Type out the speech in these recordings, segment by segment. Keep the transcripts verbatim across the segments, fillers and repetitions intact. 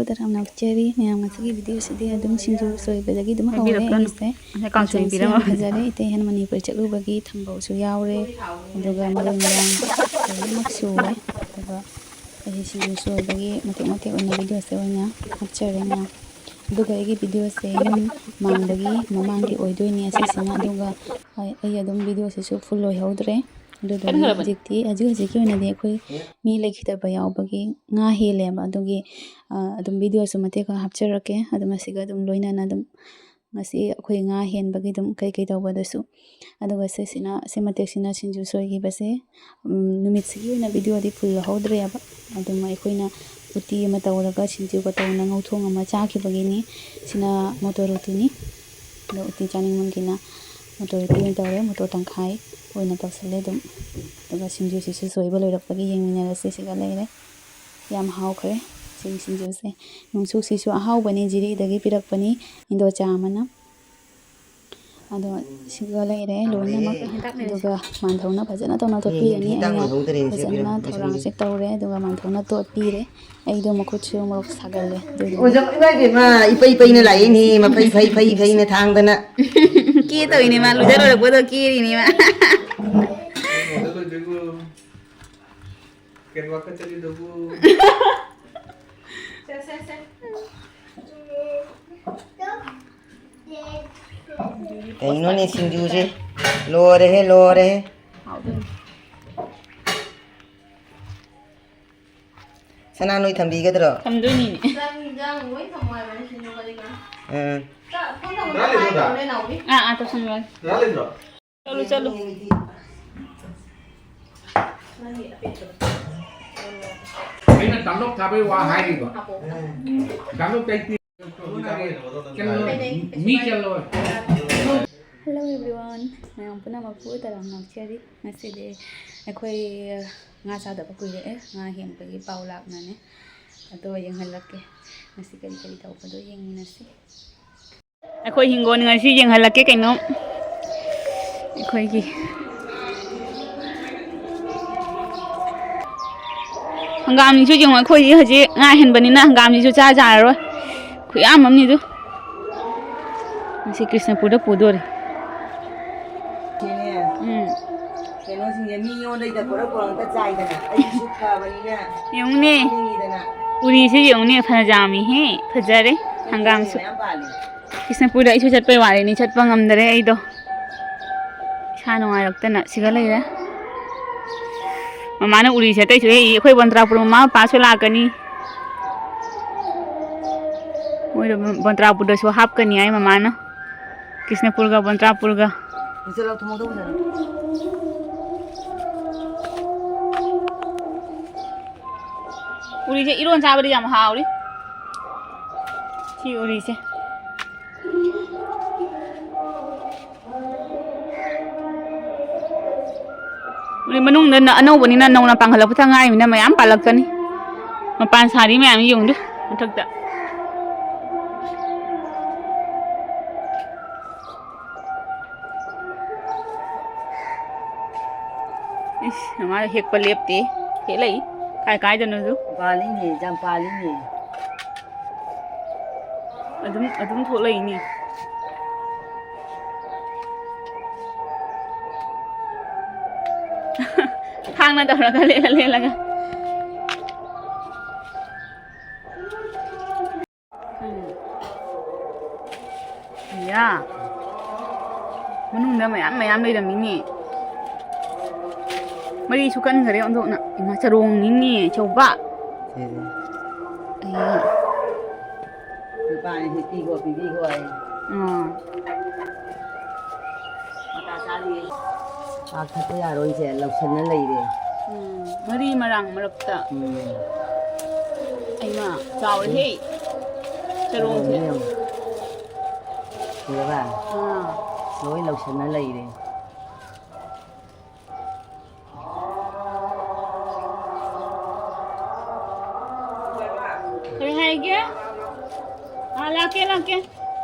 ꯇꯔꯥꯝꯅ ꯑꯣꯛꯆꯔꯤ꯫ ꯃꯌꯥꯝ, ꯉꯁꯤꯒꯤ ꯚꯤꯗꯤꯑꯣꯁꯤꯗꯤ ꯑꯗꯨꯝ ꯁꯤꯡꯖꯨ ꯁꯣꯏꯕꯗꯒꯤ ꯑꯗꯨꯝ ꯍꯧꯔꯦ꯫ ꯍꯥꯏꯕꯤꯔꯛꯀꯅꯨ꯫ ꯑꯩꯁꯦ ꯉꯁꯥꯏ ꯀꯥꯡꯁꯣꯏ ꯃꯆꯜꯁꯦ ꯌꯥꯝ ꯄꯤꯔꯝꯃꯕꯅꯤ꯫ ꯐꯖꯔꯦ꯫ ꯏꯇꯩ ꯍꯦꯟ ꯃꯅꯤꯄꯨꯔ ꯆꯠꯂꯨꯕꯒꯤ ꯊꯝꯕꯧꯁꯨ ꯌꯥꯎꯔꯦ, ꯑꯗꯨꯒ ꯃꯔꯣꯏ ꯃꯔꯥꯡ ꯂꯣꯏꯅꯃꯛ ꯁꯨꯔꯦ꯫ ꯑꯗꯨꯒ ꯑꯩꯁꯦ ꯁꯤꯡꯖꯨ ꯁꯣꯏꯕꯒꯤ ꯃꯇꯦꯛ ꯃꯇꯦꯛ ꯑꯣꯏꯅ ꯚꯤꯗꯤꯑꯣꯁꯦ ꯑꯣꯏꯅ ꯍꯥꯞꯆꯔꯦ ꯃꯌꯥꯝ꯫ ꯑꯗꯨꯒ ꯑꯩꯒꯤ ꯚꯤꯗꯤꯑꯣꯁꯦ ꯌꯨꯝ ꯃꯥꯡꯕꯒꯤ ꯃꯃꯥꯡꯒꯤ ꯑꯣꯏꯗꯣꯏꯅꯦ ꯑꯁꯤꯁꯤꯅ꯫ ꯑꯗꯨꯒ ꯑꯩ ꯑꯗꯨꯝ ꯚꯤꯗꯤꯑꯣꯁꯤꯁꯨ ꯐꯨꯜ ꯑꯣꯏꯍꯧꯗ꯭ꯔꯦ꯫ ꯑꯗꯨꯗꯨꯒꯤ ꯀꯟꯈꯠꯂꯕꯅꯤ꯫ ꯍꯧꯖꯤꯛꯇꯤ, ꯍꯧꯖꯤꯛ ꯍꯧꯖꯤꯛꯀꯤ ꯑꯣꯏꯅꯗꯤ ꯑꯩꯈꯣꯏ ꯃꯤ ꯂꯩꯈꯤꯗꯕ ꯌꯥꯎꯕꯒꯤ ꯉꯥ ꯍꯦꯜꯂꯦꯕ꯫ ꯑꯗꯨꯒꯤ, ꯑ, ꯑꯗꯨꯝ ꯚꯤꯗꯤꯑꯣꯁꯨ ꯃꯇꯦꯛ ꯈꯔ ꯍꯥꯞꯆꯔꯛꯀꯦ꯫ ꯑꯗꯨꯝ ꯑꯁꯤꯒ ꯑꯗꯨꯝ ꯂꯣꯏꯅꯅ ꯑꯗꯨꯝ ꯉꯁꯤ ꯑꯩꯈꯣꯏ ꯉꯥ ꯍꯦꯟꯕꯒꯤ ꯑꯗꯨꯝ ꯀꯩꯀꯩ ꯇꯧꯕꯗꯁꯨ꯫ ꯑꯗꯨꯒ ꯁꯤꯁꯤꯅ, ꯁꯤ ꯃꯇꯦꯛꯁꯤꯅ ꯁꯤꯡꯖꯨ ꯁꯣꯏꯈꯤꯕꯁꯦ, ꯎꯝ, ꯅꯨꯃꯤꯠꯁꯤꯒꯤ ꯑꯣꯏꯅ ꯚꯤꯗꯤꯑꯣꯗꯤ ꯐꯨꯜ ꯂꯧꯍꯧꯗ꯭ꯔꯦꯕ꯫ ꯑꯗꯨꯝ ꯑꯩꯈꯣꯏꯅ ꯎꯇꯤ ꯑꯃ ꯇꯧꯔꯒ ꯁꯤꯡꯖꯨꯒ ꯇꯧꯅ ꯉꯧꯊꯣꯡ ꯑꯃ ꯆꯥꯈꯤꯕꯒꯤꯅꯤ꯫ ꯁꯤꯅ ꯃꯣꯇꯣꯔ ꯎꯇꯤꯅꯤ꯫ ꯑꯗꯣ ꯎꯇꯤ ꯆꯥꯅꯤꯡꯃꯟꯒꯤꯅ ꯃꯣꯇꯣꯔ ꯎꯇꯤ ꯑꯣꯏꯅ ꯇꯧꯔꯦ꯫ ꯃꯣꯇꯣꯔ ꯇꯪꯈꯥꯏ ꯑꯣꯏꯅ ꯇꯧꯁꯜꯂꯦ ꯑꯗꯨꯝ꯫ ꯑꯗꯨꯒ ꯁꯤꯡꯖꯨꯁꯤꯁꯨ ꯁꯣꯏꯕ ꯂꯣꯏꯔꯛꯄꯒꯤ ꯌꯦꯡꯃꯤꯟꯅꯔꯁꯤ꯫ ꯁꯤꯒ ꯂꯩꯔꯦ꯫ ꯌꯥꯝ ꯍꯥꯎꯈ꯭ꯔꯦ ꯁꯤꯒꯤ ꯁꯤꯡꯖꯨꯁꯦ꯫ ꯅꯨꯡꯁꯨꯛꯁꯤꯁꯨ ꯑꯍꯥꯎꯕꯅꯤ, ꯖꯤꯔꯤꯗꯒꯤ ꯄꯤꯔꯛꯄꯅꯤ ꯏꯟꯗꯣꯆꯥ ꯑꯃꯅ꯫ ꯑꯗꯣ ꯁꯤꯒ ꯂꯩꯔꯦ ꯂꯣꯏꯅꯃꯛ꯫ ꯑꯗꯨꯒ ꯃꯥꯟꯊꯧꯅ ꯐꯖꯅ ꯇꯧꯅ ꯇꯣꯠꯄꯤꯔꯅꯤ꯫ ꯍꯤꯟꯖꯥꯡ ꯑꯩꯅ ꯂꯣꯏꯍꯧꯗꯔꯦ, ꯁꯦ ꯐꯖꯅ ꯄꯤꯔꯝꯃꯣ꯫ ꯊꯧꯔꯥꯡꯁꯦ ꯇꯧꯔꯦ, ꯑꯗꯨꯒ ꯃꯥꯟꯊꯧꯅ ꯇꯣꯠꯄꯤꯔꯦ꯫ ꯑꯩꯗꯣ ꯃꯈꯨꯠꯁꯨ ꯃꯣꯔꯣꯛ ꯁꯥꯒꯜꯂꯦ ꯑꯗꯨꯒꯤ꯫ ꯑꯣ, ꯏꯃꯥ ꯏꯕꯦꯝꯃ, ꯏꯄꯩ ꯄꯩꯅ ꯂꯥꯛꯏꯅꯦ, ꯃꯐꯩ ꯐꯩ ꯐꯩ ꯐꯩꯅ ꯊꯥꯡꯗꯅ꯫ ꯀꯦ ꯇꯧꯏꯅꯦ ꯃꯥ, ꯂꯨꯖ ꯂꯣꯏꯔꯛꯄꯗꯣ ꯀꯦꯔꯤꯅꯦ ꯃꯥ꯫ ꯀꯦꯠꯋꯥꯛꯇ ꯆꯠꯂꯤꯗꯨꯕꯨ꯫ ꯀꯩꯅꯣꯅꯦ ꯁꯤꯡꯖꯨꯁꯦ? ꯂꯣꯏꯔꯦꯍꯦ, ꯂꯣꯏꯔꯦꯍꯦ꯫ ꯁꯅꯥ ꯅꯣꯏ ꯊꯝꯕꯤꯒꯗ꯭ꯔꯣ? ꯊꯝꯗꯣꯏꯅꯤꯅꯦ꯫ ꯆꯥꯛ ꯏꯟꯖꯥꯡ ꯂꯣꯏ ꯊꯝꯃꯣ ꯍꯥꯏꯕꯅꯤ ꯁꯤꯡꯖꯨ ꯀꯔꯤ ꯀꯔꯥ꯫ ꯎꯝ꯫ ꯆꯥꯛ ꯄꯨꯟꯅ ꯑꯃꯨꯛ ꯆꯥꯔꯤꯕꯣ ꯊꯝꯃꯣ ꯆꯥ? ꯍꯥꯏꯕꯅꯦ ꯅꯥꯎꯕꯤ꯫ ꯑꯥ, ꯑꯥ, ꯇꯧꯁꯟꯈ꯭ꯔꯒꯦ꯫ ꯆꯥꯔꯤꯕ꯭ꯔꯣ? ꯆꯠꯂꯨ, ꯆꯠꯂꯨ꯫ ꯑꯩꯅ ꯗꯥꯏꯂꯣꯛ ꯊꯥꯕꯩ ꯋꯥ ꯍꯥꯏꯔꯤꯕ꯫ ꯗꯥꯏꯂꯣꯛ ꯇꯥꯏ ꯀꯩꯅꯣ, ꯃꯤ ꯆꯠꯂꯣꯏ꯫ Hello everyone, ꯃꯌꯥꯝ ꯄꯨꯝꯅꯃꯛꯄꯨ ꯇꯔꯥꯝꯅ ꯑꯣꯛꯆꯔꯤ꯫ ꯉꯁꯤꯗꯤ ꯑꯩꯈꯣꯏ ꯉꯥ ꯆꯥꯗꯕ ꯀꯨꯏꯔꯦ꯫ ꯉꯥ ꯍꯦꯟꯕꯒꯤ ꯄꯥꯎ ꯂꯥꯛꯅꯅꯦ꯫ ꯑꯗꯣ ꯌꯦꯡꯍꯜꯂꯛꯀꯦ꯫ ꯉꯁꯤ ꯀꯔꯤ ꯀꯔꯤ ꯇꯧꯕꯗꯣ ꯌꯦꯡꯃꯤꯟꯅꯁꯤ꯫ ꯑꯩꯈꯣꯏ ꯍꯤꯡꯒꯣꯜ ꯉꯁꯤ ꯌꯦꯡꯍꯜꯂꯛꯀꯦ ꯀꯩꯅꯣ꯫ ꯑꯩꯈꯣꯏꯒꯤ ꯍꯪꯒꯥꯝꯁꯤꯁꯨ ꯌꯦꯡꯉꯣ, ꯑꯩꯈꯣꯏꯗꯤ ꯍꯧꯖꯤꯛ ꯉꯥ ꯍꯦꯟꯕꯅꯤꯅ ꯍꯪꯒꯥꯝꯁꯤꯁꯨ ꯆꯥ ꯌꯥꯔꯔꯣꯏ꯫ ꯈꯨꯌꯥꯝ ꯑꯃꯅꯤꯗꯨ꯫ ꯉꯁꯤ ꯀ꯭ꯔꯤꯁꯅꯄꯨꯔꯗ ꯄꯨꯗꯣꯔꯦ꯫ ꯁꯤꯅꯦ꯫ ꯎꯝ꯫ ꯀꯩꯅꯣꯁꯤꯡꯁꯦ ꯃꯤꯉꯣꯟꯗꯩꯗ ꯄꯨꯔꯛ ꯄꯨꯔꯛꯇ ꯆꯥꯏꯗꯅ꯫ ꯑꯩꯒꯤꯁꯨ ꯐꯕꯅꯤꯅ ꯌꯦꯡꯉꯨꯅꯦ꯫ ꯁꯤꯅꯤꯗꯅ꯫ ꯎꯔꯤꯁꯦ ꯌꯦꯡꯉꯨꯅꯦ, ꯐꯅ ꯌꯥꯝꯃꯤꯍꯦ꯫ ꯐꯖꯔꯦ ꯍꯪꯒꯥꯝꯁꯨ꯫ ꯃꯌꯥꯝ ꯄꯥꯜꯂꯤ꯫ ꯀ꯭ꯔꯤꯁꯅꯄꯨꯔꯗ ꯑꯩꯁꯨ ꯆꯠꯄꯩ ꯋꯥꯔꯤꯅꯤ, ꯆꯠꯄ ꯉꯝꯗꯔꯦ ꯑꯩꯗꯣ꯫ ꯏꯁꯥ ꯅꯨꯡꯉꯥꯏꯔꯛꯇꯅ ꯁꯤꯗ ꯂꯩꯔꯦ꯫ ꯃꯃꯥꯅ ꯎꯔꯤꯁꯦ ꯑꯇꯩꯁꯨ ꯍꯦꯛꯏ꯫ ꯑꯩꯈꯣꯏ ꯕꯟꯇ꯭ꯔꯥꯄꯨꯔ ꯃꯃꯥ ꯃꯄꯥꯁꯨ ꯂꯥꯛꯀꯅꯤ꯫ ꯃꯣꯏꯗꯣ ꯕꯟꯇ꯭ꯔꯥꯄꯨꯔꯗꯁꯨ ꯍꯥꯞꯀꯅꯤ ꯍꯥꯏ ꯃꯃꯥꯅ꯫ ꯀ꯭ꯔꯤꯁꯅꯄꯨꯔꯒ ꯕꯟꯇ꯭ꯔꯥꯄꯨꯔꯒ꯫ ꯐꯖꯅ ꯂꯧꯊꯣꯛꯍꯧꯗꯧ ꯐꯖꯅ꯫ ꯎꯔꯤꯁꯦ ꯏꯔꯣꯟ ꯆꯥꯕꯗꯤ ꯌꯥꯝ ꯍꯥꯎꯔꯤ꯫ ꯁꯤ ꯎꯔꯤꯁꯦ꯫ ꯃꯅꯨꯡꯗ ꯅ-, ꯑꯅꯧꯕꯅꯤꯅ ꯅꯧꯅ ꯄꯥꯟꯈꯠꯂꯛꯄꯗ ꯉꯥꯏꯔꯤꯃꯤꯅ ꯃꯌꯥꯝ ꯄꯥꯜꯂꯛꯀꯅꯤ꯫ ꯃꯄꯥꯟ ꯁꯥꯔꯤ ꯃꯌꯥꯝ ꯌꯦꯡꯉꯨꯗꯨ ꯃꯊꯛꯇ꯫ ꯏꯁ, ꯃꯥ ꯍꯦꯛꯄ ꯂꯦꯞꯇꯦ꯫ ꯍꯦꯛꯂꯛꯏ꯫ ꯀꯥꯏ ꯀꯥꯏꯗꯅꯣꯁꯨ꯫ ꯄꯥꯜꯂꯤꯅꯦ, ꯌꯥꯝ ꯄꯥꯜꯂꯤꯅꯦ꯫ ꯑꯗꯨꯝ, ꯑꯗꯨꯝ ꯊꯣꯛꯂꯛꯏꯅꯦ꯫ ꯊꯥꯡꯅ ꯇꯧꯔꯒ ꯂꯦꯜꯂ ꯂꯦꯜꯂꯒ꯫ ꯎꯝ꯫ ꯏꯌꯥ꯫ ꯃꯅꯨꯡꯗ ꯃꯌꯥꯝ ꯃꯌꯥꯝ ꯂꯩꯔꯝꯃꯤꯅꯦ꯫ ꯃꯔꯤꯁꯨ ꯀꯟꯈꯔꯦ ꯑꯣꯟꯊꯣꯛꯅ꯫ ꯏꯃꯥ, ꯆꯔꯣꯡꯅꯤꯅꯦ, ꯑꯆꯧꯕ꯫ ꯁꯤꯁꯦ꯫ ꯑꯌꯥ꯫ ꯅꯨꯄꯥꯅꯤ ꯍꯤꯞꯄꯤꯒꯣ ꯄꯤꯕꯤꯒꯣ ꯍꯥꯏ꯫ ꯑꯥ꯫ ꯃꯇꯥ ꯆꯥꯔꯤꯌꯦ꯫ ꯆꯥꯛ ꯊꯛꯄ ꯌꯥꯔꯣꯏꯁꯦ, ꯂꯧꯁꯟꯅ ꯂꯩꯔꯦ꯫ ꯎꯝ, ꯃꯔꯤ ꯃꯔꯥꯡ ꯃꯔꯛꯇ꯫ ꯎꯝ꯫ ꯑꯩꯃ, ꯆꯥꯎꯔꯦꯍꯦ꯫ ꯆꯔꯣꯡꯁꯦ꯫ ꯆꯔꯣꯡꯁꯦ ꯌꯦꯡꯉꯣ꯫ ꯎꯔꯕ? ꯑꯥ꯫ ꯂꯣꯏ ꯂꯧꯁꯟꯅ ꯂꯩꯔꯦ꯫ ꯀꯔꯤ ꯍꯥꯏꯒꯦ? ꯑꯥ, ꯂꯥꯛꯀꯦ, ꯂꯥꯛꯀꯦ꯫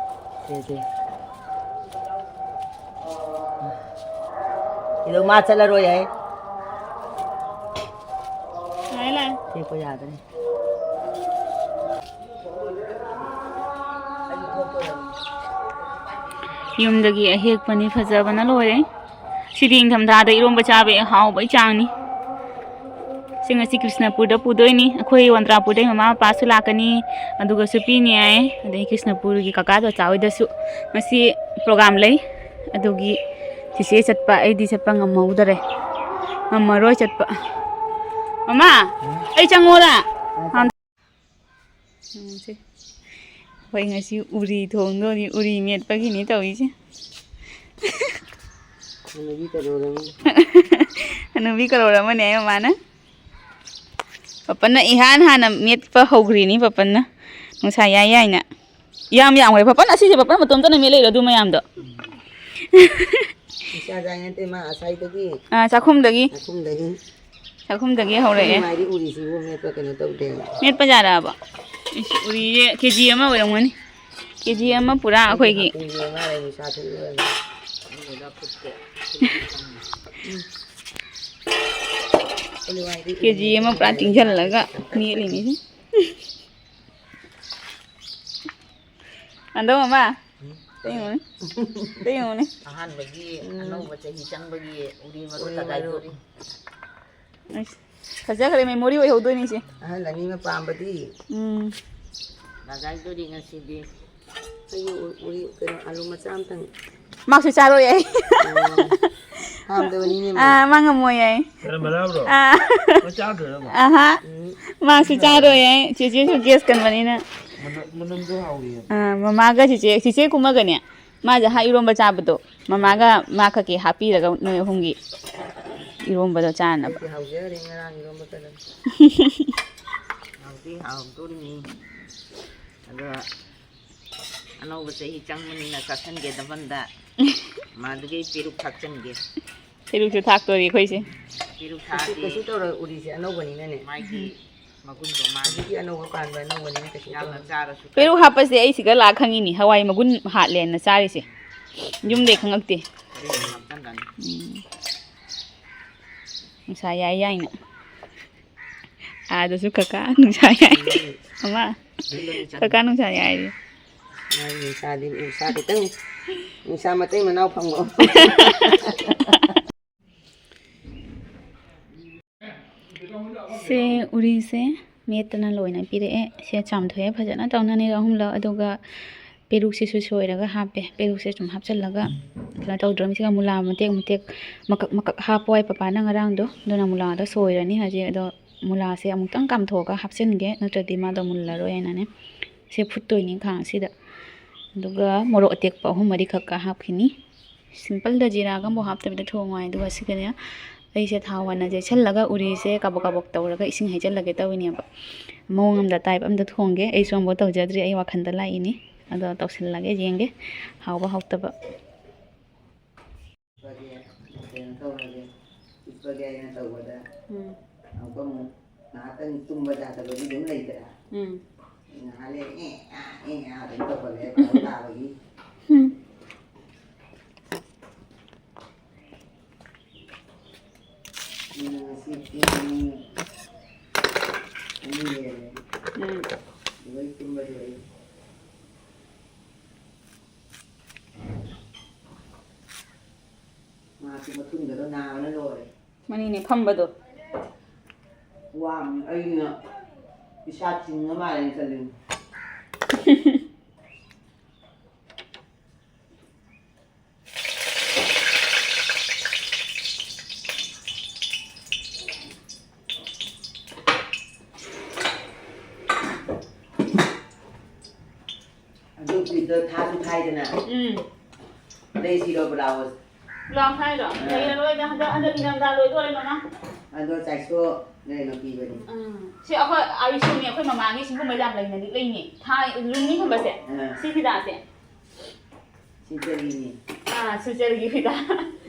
ꯁꯦ, ꯁꯦ꯫ ꯏꯗꯣ ꯃꯥ ꯆꯠꯂꯔꯣꯏ ꯍꯥꯏ꯫ ꯂꯥꯛꯑꯦ, ꯂꯥꯛꯑꯦ꯫ ꯇꯦꯛꯄ ꯌꯥꯗ꯭ꯔꯦ꯫ ꯌꯨꯝꯗꯒꯤ ꯑꯍꯦꯛꯄꯅꯤ, ꯐꯖꯕꯅ ꯂꯣꯏꯔꯦ꯫ ꯁꯤꯗꯤ ꯏꯪꯊꯝꯊꯥꯗ ꯏꯔꯣꯝꯕ ꯆꯥꯕ ꯍꯥꯎꯕꯩ ꯆꯥꯡꯅꯤ꯫ ꯁꯤ ꯉꯁꯤ ꯀ꯭ꯔꯤꯁꯅꯄꯨꯔꯗ ꯄꯨꯗꯣꯏꯅꯤ꯫ ꯑꯩꯈꯣꯏ ꯋꯟꯗ꯭ꯔꯥꯄꯨꯔꯗꯩ ꯃꯃꯥ ꯃꯄꯥꯁꯨ ꯂꯥꯛꯀꯅꯤ, ꯑꯗꯨꯒꯁꯨ ꯄꯤꯅꯤ ꯍꯥꯏ꯫ ꯑꯗꯩ ꯀ꯭ꯔꯤꯁꯅꯄꯨꯔꯒꯤ ꯀꯀꯥ ꯆꯥꯆꯥ ꯍꯣꯏꯗꯁꯨ ꯉꯁꯤ ꯄ꯭ꯔꯣꯒꯥꯝ ꯂꯩ꯫ ꯑꯗꯨꯒꯤ ꯆꯤꯆꯦ ꯆꯠꯄ, ꯑꯩꯗꯤ ꯆꯠꯄ ꯉꯝꯍꯧꯗꯔꯦ, ꯉꯝꯃꯔꯣꯏ ꯆꯠꯄ꯫ ꯃꯃꯥ, ꯑꯩ ꯆꯪꯉꯣꯔꯥ? ꯎꯝ, ꯁꯦ꯫ ꯑꯩꯈꯣꯏ ꯉꯁꯤ ꯎꯔꯤ ꯊꯣꯡꯗꯣꯏꯅꯤ, ꯎꯔꯤ ꯃꯦꯠꯄꯒꯤꯅꯤ ꯇꯧꯔꯤꯁꯦ꯫ ꯍꯅꯨꯕꯤ ꯀꯔꯣꯔ ꯑꯃ꯫ ꯍꯅꯨꯕꯤ ꯀꯔꯣꯔ ꯑꯃꯅꯦ ꯍꯥꯏ ꯃꯃꯥꯅ꯫ ꯄꯥꯄꯟꯅ ꯏꯍꯥꯟ ꯍꯥꯟꯅ ꯃꯦꯠꯄ ꯍꯧꯈ꯭ꯔꯤꯅꯤ, ꯄꯥꯄꯟꯅ꯫ ꯅꯨꯡꯁꯥ ꯌꯥꯏ ꯌꯥꯏꯅ꯫ ꯌꯥꯝ ꯌꯥꯝꯈ꯭ꯔꯦ꯫ ꯄꯥꯄꯟ ꯑꯁꯤꯁꯦ ꯄꯥꯄꯟ ꯃꯇꯣꯝꯇꯅ ꯃꯦꯠ ꯂꯩꯔꯣ ꯑꯗꯨ ꯃꯌꯥꯝꯗꯣ? ꯏꯆꯥ ꯆꯥꯏ ꯅꯠꯇꯦ, ꯃꯥ ꯑꯁꯥꯏꯗꯒꯤ꯫ ꯑꯥ, ꯆꯥꯛꯈꯨꯝꯗꯒꯤ꯫ ꯆꯥꯛꯈꯨꯝꯗꯒꯤ꯫ ꯆꯥꯛꯈꯨꯝꯗꯒꯤ ꯍꯧꯔꯛꯑꯦ꯫ ꯃꯥꯗꯤ ꯎꯔꯤꯁꯤꯕꯨ ꯃꯦꯠꯄ ꯀꯩꯅꯣ ꯇꯧꯗꯦ꯫ ꯃꯦꯠꯄ ꯌꯥꯔꯛꯑꯕ? ꯏꯁ, ꯎꯔꯤꯁꯦ ꯀꯦ ꯖꯤ ꯑꯃ ꯑꯣꯏꯔꯝꯒꯅꯤ꯫ ꯀꯦ ꯖꯤ ꯑꯃ ꯄꯨꯔꯥ ꯑꯩꯈꯣꯏꯒꯤ꯫ ꯎꯔꯤ ꯃꯥ ꯂꯩ, ꯅꯨꯡꯁꯥ ꯊꯤꯜꯂꯨꯔꯒ꯫ ꯎꯝ꯫ ꯀꯦ ꯖꯤ ꯑꯃ ꯄꯨꯔꯥ ꯇꯤꯡꯁꯤꯜꯂꯒ ꯃꯦꯠꯂꯤꯅꯤ꯫ ꯑꯗꯣ ꯃꯃꯥ, ꯎꯝ꯫ ꯑꯇꯩ ꯌꯦꯡꯉꯨꯅꯦ꯫ ꯑꯇꯩ ꯌꯦꯡꯉꯨꯅꯦ꯫ ꯑꯍꯥꯟꯕꯒꯤ ꯎꯝ꯫ ꯑꯅꯧꯕ ꯆꯍꯤ ꯆꯪꯕꯒꯤ ꯎꯔꯤ ꯃꯔꯨ ꯎꯔꯤ ꯃꯔꯨ꯫ ꯂꯒꯥꯏꯗꯣꯔꯤ꯫ ꯑꯁ, ꯐꯖꯈ꯭ꯔꯦ, memory ꯑꯣꯏꯍꯧꯗꯣꯏꯅꯤꯁꯦ꯫ ꯑꯍꯜ ꯑꯅꯤꯅ ꯄꯥꯝꯕꯗꯤ꯫ ꯎꯝ꯫ ꯂꯒꯥꯏꯗꯣꯔꯤ ꯉꯁꯤꯗꯤ꯫ ꯑꯩꯒꯤ ꯎ-, ꯎꯔꯤ, ꯀꯩꯅꯣ, ꯑꯂꯨ ꯃꯆꯥ ꯑꯝꯇꯪ꯫ ꯃꯥꯁꯨ ꯆꯥꯔꯣꯏ ꯑꯩ꯫ ꯑꯣ꯫ ꯍꯥꯎꯗꯕꯅꯤꯅꯦ, ꯃꯥ꯫ ꯑꯥ, ꯃꯥ ꯉꯝꯃꯣꯏ ꯑꯩ꯫ ꯀꯔꯝꯕ ꯂꯧꯔꯣ? ꯑꯥ꯫ ꯃꯥ ꯆꯥꯗꯣꯏꯔꯕ? ꯑꯍꯥ꯫ ꯎꯝ꯫ ꯃꯥꯁꯨ ꯆꯥꯔꯣꯏ ꯑꯩ꯫ ꯆꯦꯆꯦꯁꯨ ꯒꯦꯁ ꯀꯟꯕꯅꯤꯅ꯫ ꯃꯅꯝ-, ꯃꯅꯝꯗꯣ ꯍꯥꯎꯔꯤꯌꯦ꯫ ꯑꯥ, ꯃꯃꯥꯒ ꯆꯦꯆꯦ, ꯆꯦꯆꯦ ꯀꯨꯝꯃꯒꯅꯦ, ꯃꯥꯁꯦ ꯍꯥ ꯏꯔꯣꯝꯕ ꯆꯥꯕꯗꯣ, ꯃꯃꯥꯒ ꯃꯥ ꯈꯛꯀꯤ ꯍꯥꯞꯄꯤꯔꯒ ꯅꯣꯏ ꯑꯍꯨꯝꯒꯤ ꯏꯔꯣꯝꯕꯗꯣ ꯆꯥꯅꯕ꯫ ꯑꯩꯗꯤ ꯍꯥꯎꯖꯈ꯭ꯔꯦ ꯉꯔꯥꯡ ꯏꯔꯣꯝꯕ ꯀꯩꯅꯣ꯫ ꯍꯥꯎꯗꯤ ꯍꯥꯎꯗꯣꯔꯤꯃꯤ꯫ ꯑꯗꯣ ꯑꯅꯧꯕ ꯆꯍꯤ ꯆꯪꯕꯅꯤꯅ ꯆꯥꯁꯟꯒꯦ ꯗꯕꯟꯗ꯫ ꯃꯗꯨꯒꯤ ꯄꯦꯔꯨꯛ ꯊꯥꯛꯆꯟꯒꯦ꯫ ꯄꯦꯔꯨꯛꯁꯨ ꯊꯥꯛꯇꯣꯔꯤ ꯑꯩꯈꯣꯏꯁꯦ꯫ ꯄꯦꯔꯨꯛ ꯀꯩꯁꯨ, ꯊꯥꯛꯑꯗꯤ ꯀꯩꯁꯨ ꯇꯧꯔꯣꯏ, ꯎꯔꯤꯁꯦ ꯑꯅꯧꯕꯅꯤꯅꯅꯦ꯫ ꯃꯥꯒꯤ ꯃꯒꯨꯟꯗꯣ ꯃꯥꯡꯉꯤ꯫ ꯍꯧꯖꯤꯛꯇꯤ ꯑꯅꯧꯕ ꯄꯥꯟꯕ ꯑꯅꯧꯕꯅꯤꯅ ꯀꯩꯁꯨ ꯌꯥꯝꯅ ꯇꯧꯔꯣꯏ꯫ ꯆꯥꯔꯁꯨ ꯄꯦꯔꯨꯛ ꯍꯥꯞꯄꯁꯦ ꯑꯩ ꯁꯤꯒ ꯂꯥꯛ ꯈꯪꯉꯤꯅꯤ, ꯍꯋꯥꯏ ꯃꯒꯨꯟ ꯍꯥꯠꯂꯦꯅ ꯆꯥꯔꯤꯁꯦ꯫ ꯌꯨꯝꯗꯩ ꯈꯪꯉꯛꯇꯦ꯫ ꯍꯣꯔꯦꯟ ꯍꯥꯞꯆꯟꯒꯅꯤ꯫ ꯎꯝ꯫ ꯅꯨꯡꯁꯥ ꯌꯥꯏ ꯌꯥꯏꯅ꯫ ꯑꯥꯗꯁꯨ ꯀꯀꯥ ꯅꯨꯡꯁꯥ ꯌꯥꯏ꯫ ꯑꯃ, ꯑꯗꯨꯝꯕ ꯅꯨꯡꯁꯥ꯫ ꯀꯀꯥ ꯅꯨꯡꯁꯥ ꯌꯥꯏꯔꯤ꯫ ꯃꯥꯒꯤ ꯅꯨꯡꯁꯥꯗꯤ, ꯅꯨꯡꯁꯥ ꯈꯤꯇꯪ, ꯅꯨꯡꯁꯥ ꯃꯇꯩ ꯃꯅꯥꯎ ꯐꯪꯕ꯫ ꯁꯦ ꯎꯔꯤꯁꯦ ꯃꯦꯠꯇꯅ ꯂꯣꯏꯅ ꯄꯤꯔꯛꯑꯦ꯫ ꯁꯦ ꯆꯥꯝꯊꯣꯛꯑꯦ ꯐꯖꯅ ꯇꯧꯅ ꯑꯅꯤꯔꯛ ꯑꯍꯨꯝꯂꯛ꯫ ꯑꯗꯨꯒ ꯄꯦꯔꯨꯛꯁꯤꯁꯨ ꯁꯣꯏꯔꯒ ꯍꯥꯞꯄꯦ꯫ ꯄꯦꯔꯨꯛꯁꯦ ꯁꯨꯝ ꯍꯥꯞꯆꯤꯜꯂꯒ ꯀꯩꯅꯣ ꯇꯧꯗ꯭ꯔꯣ? ꯁꯤꯒ ꯃꯨꯂꯥ ꯃꯇꯦꯛ ꯃꯇꯦꯛ ꯃꯀꯛ ꯃꯀꯛ ꯍꯥꯞꯄꯣ ꯍꯥꯏ ꯄꯄꯥꯅ ꯉꯔꯥꯡꯗꯣ꯫ ꯑꯗꯨꯅ ꯃꯨꯂꯥꯗꯣ ꯁꯣꯏꯔꯅꯤ ꯍꯧꯖꯤꯛ꯫ ꯑꯗꯣ ꯃꯨꯂꯥꯁꯦ ꯑꯃꯨꯛꯇꯪ ꯀꯥꯝꯊꯣꯛꯑꯒ ꯍꯥꯞꯆꯤꯟꯒꯦ, ꯅꯠꯇ꯭ꯔꯗꯤ ꯃꯥꯗꯣ ꯃꯨꯜꯂꯔꯣꯏ ꯍꯥꯏꯅꯅꯦ꯫ ꯁꯦ ꯐꯨꯠꯇꯣꯏꯅꯤ ꯈꯥꯡꯁꯤꯗ꯫ ꯑꯗꯨꯒ ꯃꯣꯔꯣꯛ ꯑꯇꯦꯛꯄ ꯑꯍꯨꯝ ꯃꯔꯤꯈꯛꯀ ꯍꯥꯞꯈꯤꯅꯤ꯫ ꯁꯤꯝꯄꯜꯗ ꯖꯤꯔꯥꯒ ꯑꯃꯐꯥꯎ ꯍꯥꯞꯇꯕꯤꯗ ꯊꯣꯡꯉꯣ ꯍꯥꯏ꯫ ꯑꯗꯨꯒ ꯁꯤꯒꯅꯦ ꯑꯩꯁꯦ ꯊꯥꯎ ꯍꯥꯟꯅ ꯌꯩꯁꯜꯂꯒ ꯎꯔꯤꯁꯦ ꯀꯥꯕꯛ ꯀꯥꯕꯛ ꯇꯧꯔꯒ ꯏꯁꯤꯡ ꯍꯩꯖꯤꯜꯂꯒꯦ ꯇꯧꯔꯤꯅꯦꯕ꯫ ꯃꯑꯣꯡ ꯑꯃꯗ ꯇꯥꯏꯞ ꯑꯃꯗ ꯊꯣꯡꯒꯦ꯫ ꯑꯩꯁꯨ ꯑꯃꯐꯥꯎ ꯇꯧꯖꯗ꯭ꯔꯤ, ꯑꯩ ꯋꯥꯈꯟꯗ ꯂꯥꯛꯏꯅꯤ꯫ ꯑꯗꯣ ꯇꯧꯁꯤꯜꯂꯒꯦ, ꯌꯦꯡꯒꯦ ꯍꯥꯎꯕ ꯍꯥꯎꯇꯕ꯫ ꯍꯤꯞꯄꯒꯦ, ꯀꯩꯅꯣ ꯇꯧꯔꯒꯦ, ꯍꯤꯞꯄꯒꯦ ꯍꯥꯏꯅ ꯇꯧꯕꯗ ꯎꯝ꯫ ꯑꯃꯨꯛꯀ ꯑꯃꯨꯛ ꯉꯥꯏꯍꯥꯛꯇꯪ ꯇꯨꯝꯕ ꯌꯥꯗꯕꯒꯤ ꯑꯗꯨꯝ ꯂꯩꯗꯅ꯫ ꯎꯝ꯫ ꯉꯥꯏꯍꯥꯛ ꯂꯩ, ꯑꯦ, ꯑꯥ, ꯑꯦ, ꯑꯥ ꯑꯗꯨꯝ ꯇꯧꯈꯠꯂꯦ, ꯇꯥꯕꯒꯤ꯫ ꯎꯝ꯫ ꯑꯗꯨꯅ ꯉꯁꯤ ꯄꯨꯡ ꯑꯅꯤ, ꯑꯅꯤ ꯍꯦꯜꯂꯦ꯫ ꯎꯝ꯫ ꯑꯗꯨꯗꯩ ꯇꯨꯝꯕꯗꯣ ꯑꯩ ꯃꯥꯁꯨ ꯃꯊꯨꯟꯗꯒ ꯅꯥꯕꯅ ꯂꯣꯏꯔꯦ꯫ ꯃꯅꯤꯅꯦ ꯐꯝꯕꯗꯣ꯫ ꯋꯥꯕꯅꯤ꯫ ꯑꯩꯅ ꯏꯁꯥ ꯆꯤꯡꯉ ꯃꯥꯜꯂꯦꯅ ꯈꯜꯂꯤꯅꯤ꯫ ꯑꯗꯨ ꯐꯨꯔꯤꯠꯇꯣ ꯊꯥꯁꯨ ꯊꯥꯏꯗꯅ꯫ ꯎꯝ꯫ ꯂꯩꯁꯤꯔꯣ ꯕ꯭ꯂꯥꯎꯁ? ꯕ꯭ꯂꯥꯎꯁ ꯍꯥꯏꯔꯣ? ꯑꯥ꯫ ꯂꯩꯔꯔꯣꯏꯗ, ꯍꯟꯗꯛ, ꯍꯟꯗꯛ ꯏꯪꯊꯝꯊꯥ ꯂꯣꯏꯗꯣꯔꯦ, ꯃꯃꯥ꯫ ꯑꯗꯣ ꯆꯥꯏꯁꯣ ꯂꯩꯔꯣ ꯄꯤꯕꯅꯤ꯫ ꯎꯝ꯫ ꯁꯤ ꯑꯩꯈꯣꯏ ꯑꯥꯔꯤꯁꯣꯅꯤ, ꯑꯩꯈꯣꯏ ꯃꯃꯥꯒꯤ ꯁꯤꯒꯨꯝꯕ ꯌꯥꯝ ꯂꯩꯅꯗꯤ ꯂꯩꯅꯦ꯫ ꯊꯥ, ꯂꯨꯝꯅꯤ ꯈꯨꯝꯕꯁꯦ꯫ ꯑꯥ꯫ ꯁꯤ ꯐꯤꯗꯥꯁꯦ꯫ ꯁꯤ ꯆꯠꯂꯤꯅꯤ꯫ ꯑꯥ, ꯁꯤ ꯆꯠꯂꯤꯒꯤ ꯐꯤꯗꯥ꯫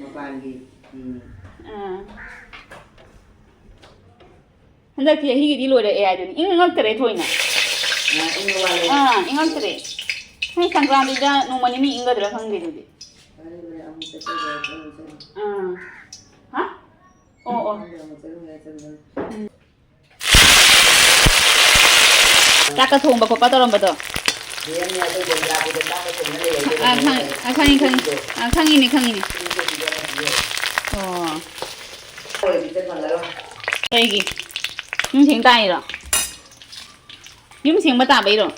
ꯃꯄꯥꯟꯒꯤ ꯐꯤꯅꯤ꯫ ꯑꯥ꯫ ꯍꯟꯗꯛꯀꯤ ꯆꯍꯤꯒꯤꯗꯤ ꯂꯣꯏꯔꯛꯑꯦ ꯍꯥꯏꯗꯨꯅꯤ꯫ ꯏꯪꯉꯛꯇꯔꯦ ꯊꯣꯏꯅ꯫ ꯑꯥ, ꯏꯪꯕ ꯋꯥꯠꯂꯦ꯫ ꯑꯥ, ꯏꯪꯉꯛꯇꯔꯦ꯫ ꯍꯣꯏ, ꯁꯪꯀ꯭ꯔꯥꯟꯇꯤꯗ ꯅꯣꯡꯃ ꯅꯤꯅꯤ ꯏꯪꯒꯗ꯭ꯔꯥ ꯈꯪꯗꯦ ꯑꯗꯨꯗꯤ꯫ ꯐꯔꯦ, ꯐꯔꯦ, ꯑꯃꯨꯛ ꯆꯠꯆꯔꯣ, ꯆꯠꯂꯨ, ꯆꯠꯂꯨ꯫ ꯑꯥ꯫ ꯍꯥ? ꯑꯣ, ꯑꯣ꯫ ꯑꯃꯨꯛ ꯆꯠꯂꯨ, ꯆꯠꯂꯨ, ꯆꯠꯂꯨ꯫ ꯎꯝ꯫ ꯆꯥꯛꯀ ꯊꯣꯡꯕ ꯈꯣꯠꯄ ꯇꯧꯔꯝꯕꯗꯣ? ꯕꯦꯝꯅꯦ ꯑꯩꯈꯣꯏ ꯕꯦꯝꯆꯥ ꯄꯨꯈ꯭ꯔꯤꯗ ꯆꯥꯛꯀ ꯊꯣꯡꯅ ꯂꯩ ꯍꯥꯏꯗꯣ꯫ ꯑꯥ, ꯈꯪ-, ꯑꯥ, ꯈꯪꯉꯤ, ꯈꯪꯉꯤ꯫ ꯑꯥ, ꯈꯪꯉꯤꯅꯦ, ꯈꯪꯉꯤꯅꯦ꯫ ꯑꯣ꯫ ꯀꯩꯒꯤ? ꯌꯨꯝ ꯁꯦꯡ ꯇꯥꯏꯔꯣ? ꯌꯨꯝ ꯁꯦꯡꯕ ꯇꯥꯕꯩꯔꯣ?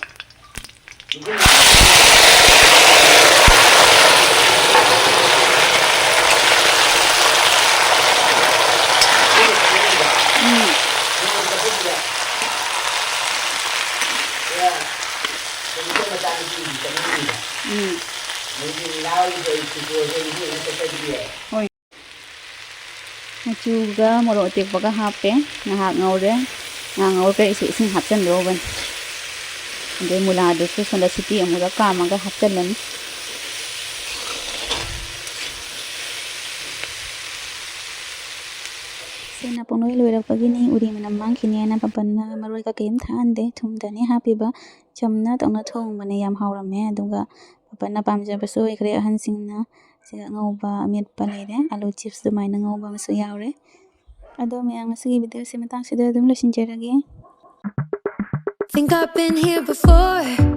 ꯎꯝ꯫ ꯎꯝ꯫ ꯍꯣꯏ꯫ ꯃꯆꯨꯒ ꯃꯣꯔꯣꯛ ꯑꯇꯦꯛꯄꯒ ꯍꯥꯞꯄꯦ꯫ ꯉꯥꯏꯍꯥꯛ ꯉꯧꯔꯦ꯫ ꯉꯥꯏꯍꯥꯛ ꯉꯧꯔꯒ ꯑꯩꯁꯦ ꯏꯁꯤꯡ ꯍꯥꯞꯆꯤꯟꯗꯧꯕꯅꯤ꯫ ꯑꯗꯩ ꯃꯨꯂꯥꯗꯨꯁꯨ ꯁꯣꯝꯗ ꯁꯤꯇꯤ ꯑꯃꯨꯔꯛ ꯀꯥꯝꯃꯒ ꯍꯥꯞꯆꯤꯜꯂꯅꯤ꯫ ꯁꯦꯟꯅ ꯄꯨꯡꯂꯣꯏ ꯂꯣꯏꯔꯛꯄꯒꯤꯅꯤ꯫ ꯎꯔꯤ ꯃꯅꯝ ꯃꯥꯡꯈꯤꯅꯤ ꯍꯥꯏꯅ ꯄꯥꯄꯟꯅ ꯃꯔꯣꯏ ꯀꯩꯀꯩ ꯑꯃ ꯊꯥꯛꯍꯟꯗꯦ꯫ ꯊꯨꯝꯗꯅꯤ ꯍꯥꯞꯄꯤꯕ꯫ ꯆꯝꯅ ꯇꯧꯅ ꯊꯣꯡꯕꯅꯦ꯫ ꯌꯥꯝ ꯍꯥꯎꯔꯝꯃꯦ꯫ ꯑꯗꯨꯒ ꯄꯥꯄꯟꯅ ꯄꯥꯝꯖꯕꯁꯨ ꯑꯣꯏꯈ꯭ꯔꯦ꯫ ꯑꯍꯟꯁꯤꯡꯅ ꯁꯤꯗ ꯉꯧꯕ ꯑꯃꯦꯠꯄ ꯂꯩꯔꯦ꯫ ꯑꯥꯂꯨ chips ꯑꯗꯨꯃꯥꯏꯅ ꯉꯧꯕ ꯑꯃꯁꯨ ꯌꯥꯎꯔꯦ꯫ ꯑꯗꯣ ꯃꯌꯥꯝ, ꯉꯁꯤꯒꯤ videoꯁꯦ ꯃꯇꯥꯡꯁꯤꯗ ꯑꯗꯨꯝ ꯂꯣꯏꯁꯤꯟꯖꯔꯒꯦ꯫ Think I've been here before.